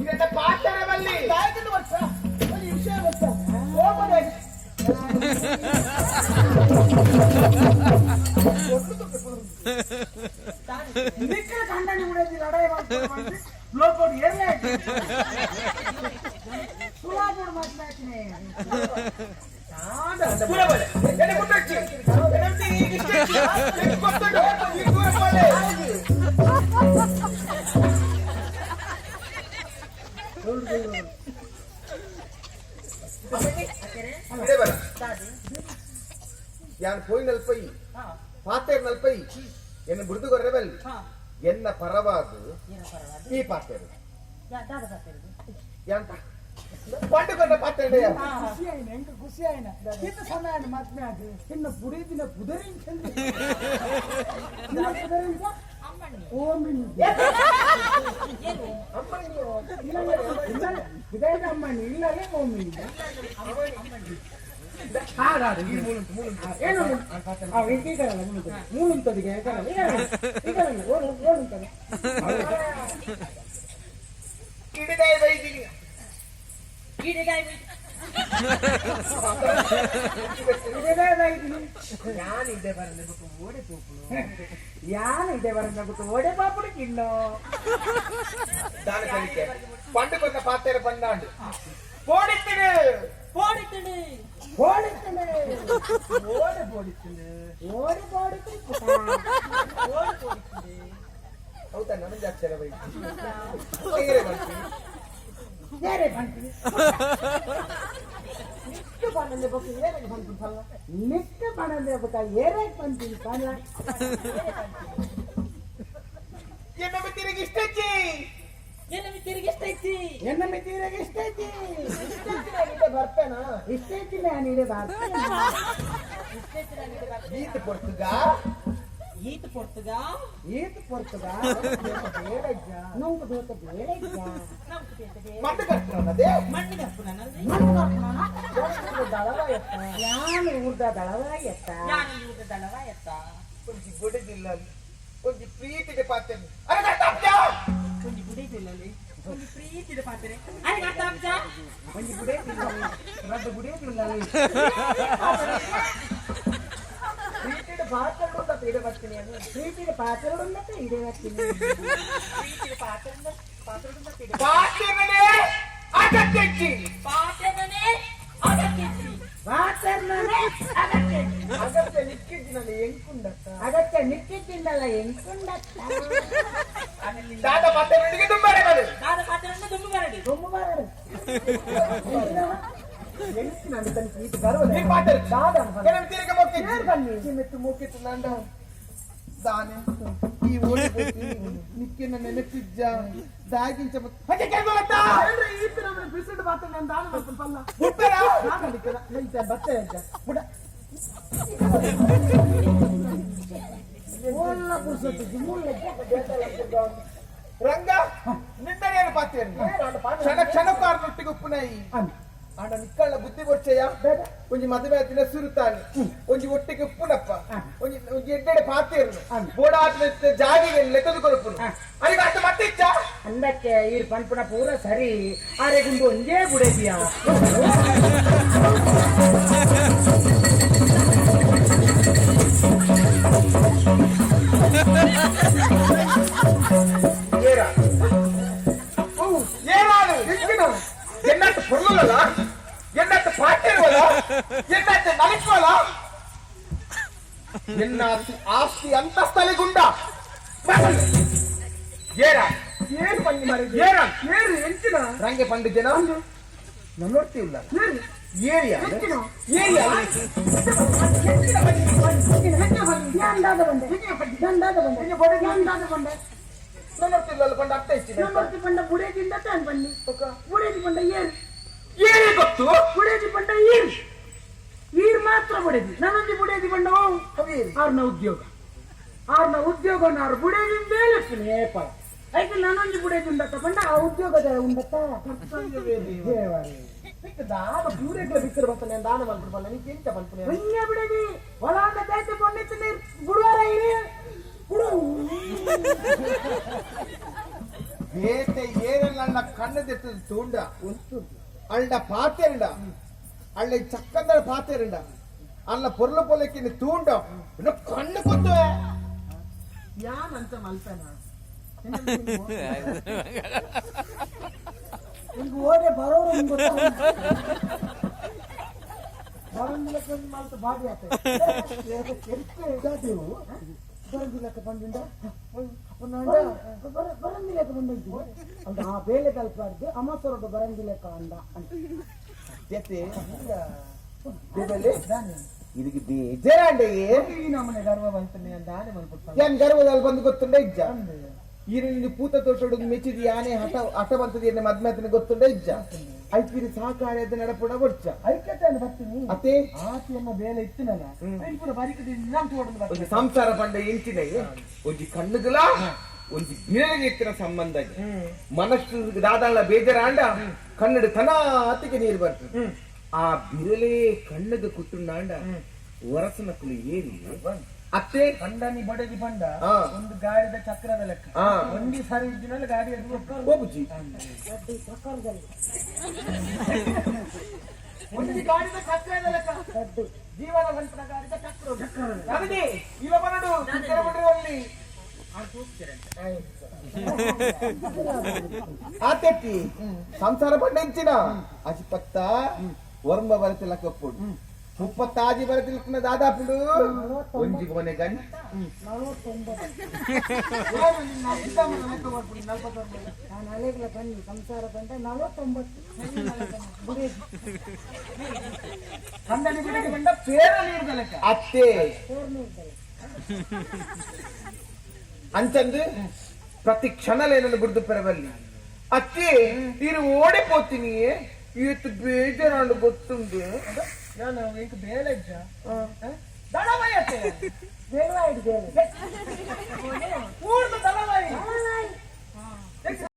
ಇದನ್ನ ಪಾತ್ರ ಬಲ್ಲಿ ನಿಕ್ಕಲ ಕಂಡನಿ ಉಡೇದಿ ಲಡಾಯಿ ಮಾಡ್ಕೊಂಡು ಲೋಕೋಡು ಏರ್ಲೆ ಸುಲಾಪುಡು ಮಾತನಾಡ್ತೀನಿ. ದೂರ ಬಲೆ ಎನ್ನ ಗುಟ್ಟಚ್ಚಿ ಎನ್ನ ಈಗ ಇಷ್ಟ ಗೊತ್ತುಂಟು ಈ ದೂರ ಬಲೆ. ಇದೇ ಬರ ಯಾನ್ ಪೋಯ್ ನಲ್ಪೈ ಪಾತೇರ್ ನಲ್ಪೈ ಎನ್ನ ಬುಡ್ದು ಕೊರ್ರೆ ಬಲ್ಲಿ ಎನ್ನ ಪರವಾದು ಈ ಪಾತೇರು ಯಾಂತ ಪಂಡು ಕೊರ್ರೆ ಪಾತೇರು. ಖುಷಿ ಆಯ್ನ ಎಂಕ ಖುಷಿ ಆಯ್ನ ಈತ ಸಮಯ ಮದ್ಮೆ ಅದು ಇನ್ನು ಬುಡಿದಿನ ಬುದರಿಂಚ ಬುದರಿಂಚ ಓಮಿನಿ ಇದೇ ಅಮ್ಮನಿ ಇಲ್ಲಲೇ ಓಮಿನಿ. ಏನು ಈಗಲ್ಲ ಮೂಲುಂತದಿಗೆ ಈಗಲ್ಲ ಓಡು ಓಡುಂತದೆ. ಕಿಡಿದಾಯ ಬೈದಿನಿ. ಯಾನ್ ಇದೆ ಬರಂದೆ ಬಿಟ್ಟು ಓಡೆ ಪೋಪುಳು ಯಾನ್ ಇದೆ ಬರಂದೆ ಬಿಟ್ಟು ಓಡೆ ಪಾಪುಡು ಕಿಣ್ಣು. ದಾನ ಕಲಿಕೆ ಪಂಡು ಕೊರ್ನ ಪಾತೇರು ಪಂಡಾಂಡು ಪೋಡಿತ್ತಿಡು. போடித்துடு. ಓಡಿತ್ತಲೆ. ಓಡೆ ಪೋಡಿತ್ತಿಡು. ಓಡಿ ಪೋಡಿತ್ತು. ஓடு போடித்துடு. ಹೌದಾ ನಮಗೆ ಅಕ್ಷರ ಬೈದಿ ಹೇಗೆ ಬರ್ತೀನಿ. ಬೇರೆ ಬಂತೀನಿ. ನಿಕ್ಕ ಪನ್ನೊಂದು ಬೊಕ್ಕ ಏನಾಗಿ ಬಂತು ಫಲ. ನಿಕ್ಕ ಬಣದೆ ಬುಕ್ಕ ಏರೇ ಬಂತೀನಿ ಪಣ. ಎನ್ನ ತಿರುಗಿ ಇಷ್ಟಚ್ಚಿ. என்ன ತಿರುಗಿ ಎಷ್ಟೈತಿ? ಎನ್ನ ಮಿತಿರಾಗ ಎಷ್ಟೈತಿ? ಬರ್ತೇನಾ? ಇಷ್ಟೈತಿ ನಾನು ಇದೆ ಬರ್ತೇನೆ. ಈತ ಪೊರ್ತುಗ. ಈತ ಪೊರ್ತುಗಾ. ಈತ ಪೊರ್ತುಗ ನುಂಗು ದೋತ ಬೇಳೆಜ್ಜ. ನಮ್ಗೆ ಬೇಕದೆ. ಮಣ್ಣು ಕಟ್ಟಣದೇ. ಮಣ್ಣಿಗೆ ಹಾಕುನ. ಯಾನು ಊರ್ದ ದಳವ ಎತ್ತ. ಯಾನು ಊಟ ದಳವ ಎತ್ತ. ಒಂಜಿ ಗುಡಿದಿಲ್ಲ ಒಂಜಿ ಪ್ರೀತಿಗೆ ಪಾತೇನೆ ಅರೆ ಕಟ್ಟಾಪ್ಜ. ಒಂಜಿ ಗುಡಿದಿಲ್ಲಲ್ಲಿ ಒಂಜಿ ಪ್ರೀತಿದ ಪಾತ್ರೆ ಅರೆ ಕಟ್ಟಾಬ್ಜ. ಒಂಜಿ ಗುಡೆ ರಡ್ಡು ಗುಡೆ ಇಲ್ಲ. ಪ್ರೀತಿಗೆ ಪಾತ್ರ ಇಡೆ ಬರ್ತೀನಿ ಅಂದ್ರೆ. ಪ್ರೀತಿದ ಪಾತ್ರಡುಂದತ್ತ ಇಡೆ ಬರ್ತೀನಿ. ಪ್ರೀತಿದ ಪಾತ್ರೆ ಪಾತ್ರೆ. ಪಾತೇನೆ ಅಗತ್ಯಚ್ಚಿ. ಪಾತ್ರೆನೇ ಅಗತ್ಯ. ಪಾತ್ರನೇ ಅಗತ್ಯ. ಅಗತ್ಯ ನಿಕ್ಕಿದ್ದಿನಲ್ಲಿ ಎಂಕುಂಡತ್ತ. ಅಗತ್ಯ ನಿಕ್ಕಿದ್ದಿಲ್ಲಲ್ಲ ಎಂಕುಂಡತ್ತ. ದಾದ ಪಾತೇನಿಗೆ ತುಂಬಾರೆ ಬರು. ದಾದ ಪಾತ್ರೆಯನ್ನು ತುಂಬ ಬರಡಿ. ತುಂಬ ಬರಡು. ಈ ಪಾತೇರು ಕೆಲವು ತಿರುಗಿ ಮೊಕ್ಕಿತ್ತು. ಏರ್ ಬನ್ನಿ. ಮೆತ್ತು ಮೂಕಿತ್ತು ನಂಡ ದಾನೆ ಈ ಓಡಿ ನಿಕ್ಕಿನ ನೆನಪಿಜ್ಜ ದಾಗಿಂಚ ಹಾಗೆ ಕೇಳ್ಕೊಳತ್ತ. ಬಿಸಿಲು ಪಾತ್ರ ನಾನು ದಾನ ಮಾಡ್ತೀನಿ ಪಲ್ಲ. ಉತ್ತರ. ಬತ್ತೆ ಬುಡ ಮುಲ್ಲ ಪುರ್ಸೊತ್ತು ಮುಲ್ಲ. ರಂಗ ನಿಂದನೇನು ಪಾತೇರು ಕ್ಷಣ ಕ್ಷಣಕ್ಕಾರನೊಟ್ಟಿಗೆ ಉಪ್ಪುನೈ ಆಂಡ ನಿಕ್ಕಳ್ಳ ಬುದ್ಧಿ ಕೊಡ್ಚೆಯ ಒಂಜಿ ಮದುವೆ ಆತಿನ ಸುರುತಾನೆ ಒಂಜಿ ಒಟ್ಟಿಗೆ ಉಪ್ಪುನಪ್ಪ ಒಂಜಿ ಒಂಜಿ ಎಡ್ಡೆಡೆ ಪಾತೇರು ಬೋಡಾಟ ಜಾಗಿಗೆ ಲೆಕ್ಕದು ಕೊರಪುನು ಅಲ್ಲಿಗೆ ಅರ್ಥ ಮತ್ತೆ ಇಚ್ಚ. ಅಂದಕ್ಕೆ ಈ ಪನ್ಪುನ ಪೂರ ಸರಿ ಆರೆ ಗುಂಡು ಒಂದೇ ಬುಡೇದಿಯ. ಏರ ಏನಾದು ಎನ್ನಟ್ಟು పొర్లులಲ್ಲ ಎನ್ನಟ್ಟು ಪಾಟಿರುವಲ್ಲ ಎನ್ನಟ್ಟು ನಲಿಸುವಲ್ಲ ಎನ್ನ ಆಸ್ತಿ ಅಂತಸ್ಥಲಿ ಗುಂಡ ಏರ ಏರು ಬನ್ನಿ ಮಾರೆ. ಏರ ಏರು ಎಂಚಿನ. ರಂಗೆ ಪಂಡು ಜನ ನಾನು ನೋಡ್ತಿಲ್ಲ. ಏರು. ಏರಿಯಾ. ಎಂಚಿನ. ಏರಿಯಾ. ದಂಡಾದ ಬಂಡೆ ದಂಡಾದ ಬಂಡೆ ದಂಡಾದ ಬಂಡೆ. ನಾನು ನೋಡ್ತಿಲ್ಲ ಅಲ್ಲಿ ಪಂಡ ಅರ್ಥ ಇಚ್ಚಿನ. ನಂಬರ್ತಿ ಪಂಡ ಬುಡೇದಿಂದ ತಾನು ಬನ್ನಿ ಬುಡೇದಿ ಪಂಡ ಏರು. ಏರಿ ಗೊತ್ತು. ಬುಡೇದಿ ಪಂಡ ಈರ್ ಈರ್ ಮಾತ್ರ ಬುಡೇದಿ ನಾನೊಂದು ಬುಡೇದಿ ಪಂಡ ಆರ್ನ ಉದ್ಯೋಗ ಆರ್ನ ಉದ್ಯೋಗ ಆರು ಬುಡೇದಿಂದ ಏಪ ಆಯ್ತು ನಾನೊಂದು ಬುಡೇದಿ ಉಂಡತ್ತ ಪಂಡ ಆ ಉದ್ಯೋಗದ ಉಂಡತ್ತ ದೇವರೇ. ದಾದ ಪೂರೆಗ್ಲ ಬಿಕ್ಕರು ಬರ್ತಾನೆ ದಾನ ಮಲ್ಪು ಬಲ್ಲ ನೀ ಎಂತ ಮಲ್ಪುನೆ. ಒಂದೇ ಬಿಡದಿ ಹೊಲಾಂಡ ತೇತೆ ಪೊನ್ನಿತ್ತು ನೀರ್ ಬುಡುವಾರ ಇರಿ ಬುಡು. ಬೇತೆ ಏನೆಲ್ಲ ಕಣ್ಣು ದೆತ್ತದ ತೂಂಡ ಅಳ್ಳ ಪಾತೆರಂಡ ಅಳ್ಳ ಚಕ್ಕಂದರ ಪಾತೆರಂಡ ಅಲ್ಲ ಪೊರ್ಲು ಪೊಲಕ್ಕಿನ ತೂಂಡ ಇನ್ನು ಕಣ್ಣು ಕೊತ್ತುವೆ. ಯಾನ್ ಅಂತ ಮಲ್ಪೆನ ನಿಮ್ಗೆ ಓಡೆ ಬರೋರು ಬರಂದಿಲಕ್ಕ ಒಂದು ಮಲ್ತ ಬಾಡಿ ಆತ ಬರಂದಿಲಕ್ಕ ಬಂದಿಂಡ ಬರಂದಿಲಕ್ಕ ಬಂದಿದ್ದು ಅಂದ ಆ ಬೇಲೆ ತಲುಪಾಡ್ದು ಅಮಸರೊಟ್ಟು ಬರಂದಿಲಕ್ಕ ಅಂದ ಅಂತ. ಜತೆ ದೇವಲ್ಲಿ ಇದಕ್ಕೆ ಬೇಜಾರಾಂಡೆಯೇ. ಈ ನಮ್ಮನೆ ಗರ್ವ ಬಂತನೆ ಅಂತ ಆನೆ ಮಲ್ಪಡ್ತಾನೆ. ಏನ್ ಗರ್ವದಲ್ಲಿ ಬಂದು ಗೊತ್ತುಂಡ ಇಜ್ಜ ಈರು ಪೂತ ತೋಟಡು ಮೆಚ್ಚಿದ ಯಾನೆ ಹಠ ಹಠ ಬಂತದ ಎನ್ನ ಮದ್ಮತನ ಗೊತ್ತುಂಡ ಇಜ್ಜ ಐಪಿರಿ ಸಹಕಾರ್ಯದ ನಡಪುಡ ಬೊಡ್ಚ. ಐಕ್ಯತೆಯನ್ನು ಬರ್ತೀನಿ. ಅತ್ತೆ. ಆತಿಯನ್ನ ಬೇಲೆ ಇತ್ತಿನಲ್ಲ ಪೂರ ಬರಿಕದಿ ನಾನು ತೋಡಲು ಒಂಜಿ ಸಂಸಾರ ಪಂಡ ಇಂಚಿನ ಒಂಜಿ ಕಣ್ಣುಗಳ ಒಂಜಿ ಬಿರಳಿಗೆ ಇತ್ತಿನ ಸಂಬಂಧ. ಮನಸ್ಸು ದಾದಾಳ ಬೇಜಾರಾಂಡ ಕನ್ನಡ ತನಾತಿಗೆ ನೀರು ಬರ್ತದೆ. ಆ ಬಿರಲೇ ಕಣ್ಣಗೆ ಕುಟ್ಟುಂಡಾಂಡ ಒರಸನಕ್ಕಲು ಏರಿ ಅತ್ತೆ. ಪಂಡನಿ ಬಡದಿ ಪಂಡ ಒಂದು ಗಾಡಿದ ಚಕ್ರದ ಲೆಕ್ಕ. ಒಂದಿ ಸಾರಿ ಇದ್ದಿನಲ್ಲಿ ಗಾಡಿ ಅದು ಹೋಗುಜಿ. ಒಂದು ಗಾಡಿದ ಚಕ್ರದ ಲೆಕ್ಕ ಜೀವನ ಬಂತನ ಗಾಡಿದ ಚಕ್ರ. ನಮಗೆ ಇವ ಬರಡು ಅಲ್ಲಿ ಆತೆಟ್ಟಿ ಸಂಸಾರ ಪಂಡ ಇಂಚಿನ ಅಜಿಪತ್ತ ಒರ್ಂಬ ಬರತಿಲ್ಲ ಕಪ್ಪುಡು ಮುಪ್ಪತ್ತಾಜಿ ಬರತಿಲ್ಲ ದಾದಾಪುಡು ಒಂಜಿ ಕೊನೆ ಗಂಟ. 49. ಏನು ನಿನ್ನ ಅಜ್ಜಮ್ಮನ ಲೆಕ್ಕ ಬರ್ಬಿಡಿ 49. ನಾನು ಅಲೆಗಳ ಬನ್ನಿ ಸಂಸಾರ ಬಂದ 49 ಬುಡೇದಿ. ಕಂಡನಿ ಬಡದಿ ಪಂಡ ಪೇರ ನೀರ್ದ ಲೆಕ್ಕ. ಅತ್ತೆ. ಪೇರ್ನೆ ಇದ್ದಲ್ಲ. ಅಂಚಂದು ಪ್ರತಿ ಕ್ಷಣಲೇನನ್ನು ಬಿಡ್ದು ಪೆರವಲ್ಲಿ ಅತ್ತೆ ನೀರು ಓಡಿ ಪೋತೀನಿ ಇವತ್ತು ಬೇಜಾರಾಂಡು ಗೊತ್ತುಂಡು. ನಾನು ಈಗ ಬೇಲೆ ಇಜ್ಜ ದಡವಯತೆ. ಬೇಡ ಇಡು ಬೇಲೆ.